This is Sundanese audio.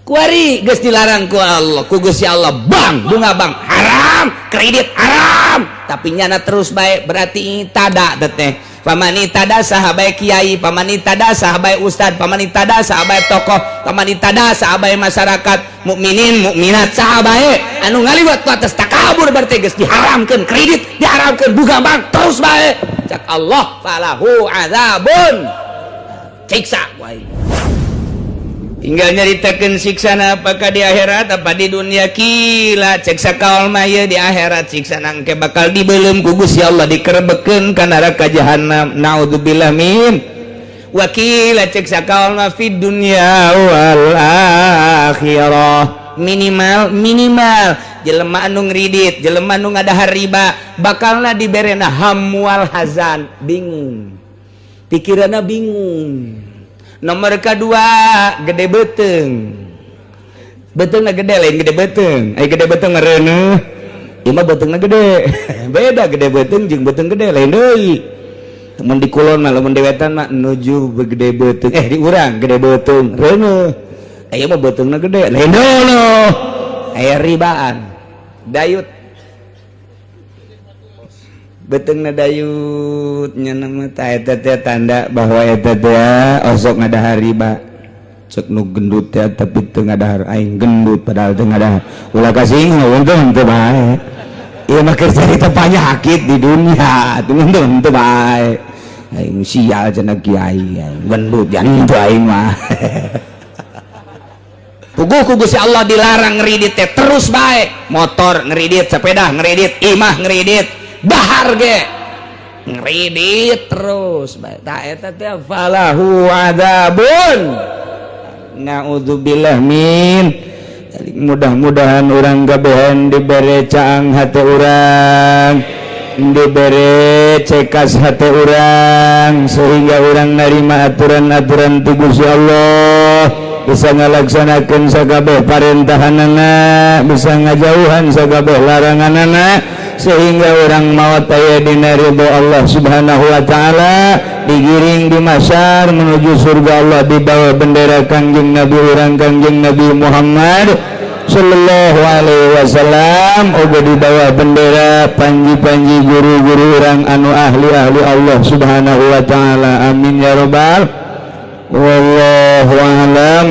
Kuari geus dilarang ku Allah, ku Gusti Allah, bank, bunga bank haram, kredit haram, tapi nyana terus baik, berarti tada teh. Faman i'tada, saha bae kiai, faman i'tada, saha bae ustad, faman i'tada, saha bae tokoh, faman i'tada, saha bae masyarakat mukminin mukminat, saha bae anu ngaliwat ku atas takabur, berarti geus diharamkeun kredit, diharamkeun bunga bank, terus bae, cak Allah, falahu azabun, siksa ku aing. Tinggal nyaritakeun siksana, apakah di akhirat apa di dunia. Qila, cek sakaul mah, di akhirat siksa nangke bakal dibelum ku Gusti Allah, dikerebekeun ka neraka jahanam, naudzubillah min. Wa qila, cek sakaul mah, fid dunya wal akhirah. Minimal minimal jelema anu ngridit, jelema anu ngadahar riba, bakalna diberena hamwal hazan, bingung pikiranna, bingung. Nomor kedua, gede beteng, beteng gede, lain gede beteng. Eh, gede beteng ngereuneuh, ieu mah betengna gede, beda. Gede beteng jeung beteng gede lain deui. Mun di kulon mah, lamun di wetan mah nuju gede beteng, eh, di urang gede beteng reuneuh, ieu mah betengna gede, lain deui loh. Aya ribaan dayut, betengna dayut, nya nama ta eta teh tanda bahwa eta teh osok ngadahar riba. Cek nu gendut teh tapi teu ngadahar, aing gendut padahal teu ngadahar, ulah kasinggung, untung teu bae. Ieu mah keur carita penyakit di dunia, teu untung teu bae. Aing sial cenah kiai, aing gendut jangan teu aing mah. Puguh ku Gusti Allah dilarang ngeridit teh, terus bae, motor ngeridit, sepeda ngeridit, imah ngeridit, dahar ge ngeridit, terus bae, tah eta teh falahu adzabun, naudzubillah min. Mudah-mudahan urang kabehan dibere caang hati urang, dibere cekas hati urang, sehingga urang narima aturan-aturan ti Gusti Allah, bisa ngalaksanakeun sakabeh parentahanana, bisa ngajauhan sakabeh laranganana, sehingga urang maot aya dina ridho Allah Subhanahu wa taala, digiring di mahsyar menuju surga Allah di bawah bendera Kangjeng Nabi urang, Kangjeng Nabi Muhammad sallallahu alaihi wasallam, oge di bawah bendera panji-panji guru-guru urang anu ahli-ahli Allah Subhanahu wa taala. Amin ya rabbal. Wallahu alam.